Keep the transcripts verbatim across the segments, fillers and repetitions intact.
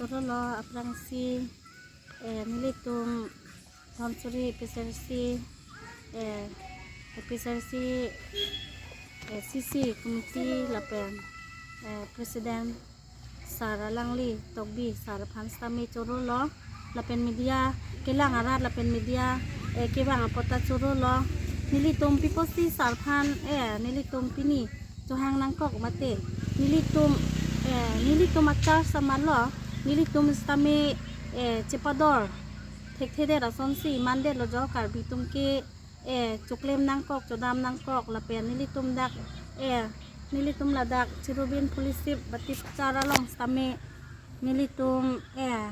Chorolo aphrangsi, eh, nelitum Dhansiri A P H L C, eh, A P H L C, eh, C C committee lapen, eh, president sir alangli Tokbi sir aphan sitame chorolo lapen media kelang arat lapen media, eh, kevang apot ta chorolo. Nelitum pi apotsi sir aphan, eh, nelitum pini chohang nangkok mate, nelitum, eh, nelitum achar samalo, nelitum sitame, eh, chepador thekthedet asonsi mandetlo jo, Karbi atum ke, eh, choklem nangkok, chodam nangkok lapen nelitum dak, eh, nelitum ladak Cherubim Fellowship Baptist Church along sitame nelitum, eh,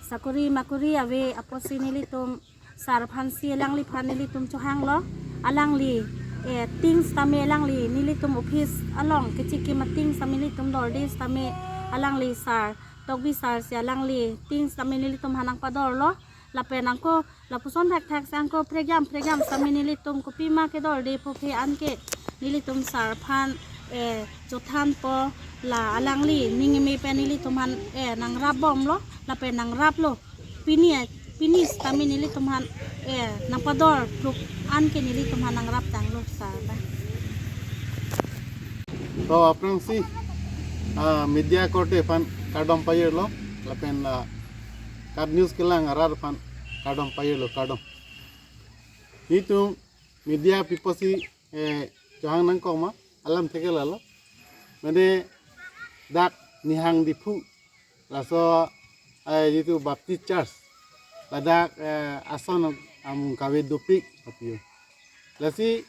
sakori makori ave apotsi nelitum sir aphansi alangliphan nelitum chohanglo. Alangli, eh, ting sitame alangli nelitum office along kechiki mating sitame nelitum dorde sitame alangli sir, Tokbi sir si alangli ting sitame nelitum aphan nangpadorlo. Lapen angko lapuson thakthak si angko prekjam prekjam sitame nelitum kopima kedorde phophe anke nelitum sir aphan, eh, chothanpo. La alangli ning eme pen nelitum aphan, eh, nangrapbomlo lapen nangraplo. Pini, pini sitame nelitum aphan, eh, nangpador pluk anke nelitum aphan nangraptanglo sir. To aphrangsi, ah, media korte aphan kardom pajirlo lapen, ah, KAT News kelang arat aphan kardom pajirlo, kardom. Nelitum media pi apotsi, eh, chohang nangkok ma, alam thekthelo. Mane dak Nihang Diphu, laso, eh, jitu Baptist Church, ladak, eh, ason amung kave dopik aphi. Lasi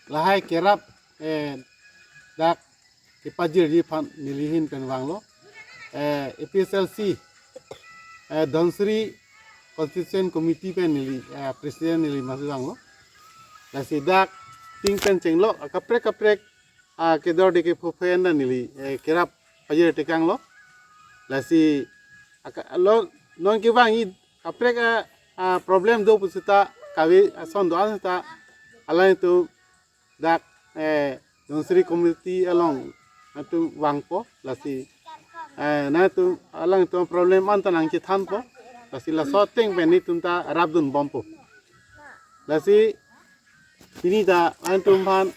lahai kerap, eh, dak kepajirji aphan neli ahin pen vanglo. Eh, A P H L C, eh, Dhansiri Constituent Committee pen neli, eh, president neli masi vanglo. Lasi dak ting pen chenglok akaprek kaprek, ah, kedorde kephophe anda neli, eh, kerap pajir tekanglo. Lasi aka-, lo non kevangji kaprek, ah, ah, problem do pusita kave ason do-an sita alangtum dak, eh, Dhansiri committee along nangtum vangpo, lasi, eh, nangtum alangtum problem anta nangchethanpo, lasi laso ateng pen nelitum ta rapdunbompo. Lasi pini ta nangtum aphan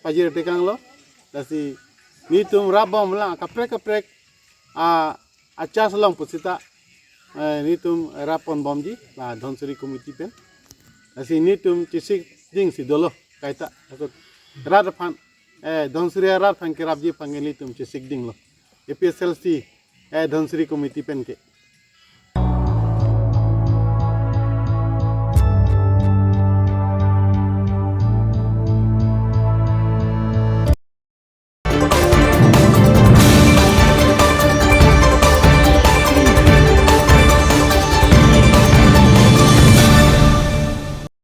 pajir tekanglo, lasi nelitum rapbomlang kaprek kaprek, ah, achurch along pusita, eh, nelitum rapponbomji la Dhansiri committee pen. Lasi nelitum chesik dingsi dolo kaita. Laso rat aphan, eh, Dhansiri arat aphan kerapji aphan nelitum chesik dinglo. A P H L C, eh, Dhansiri committee pen ke.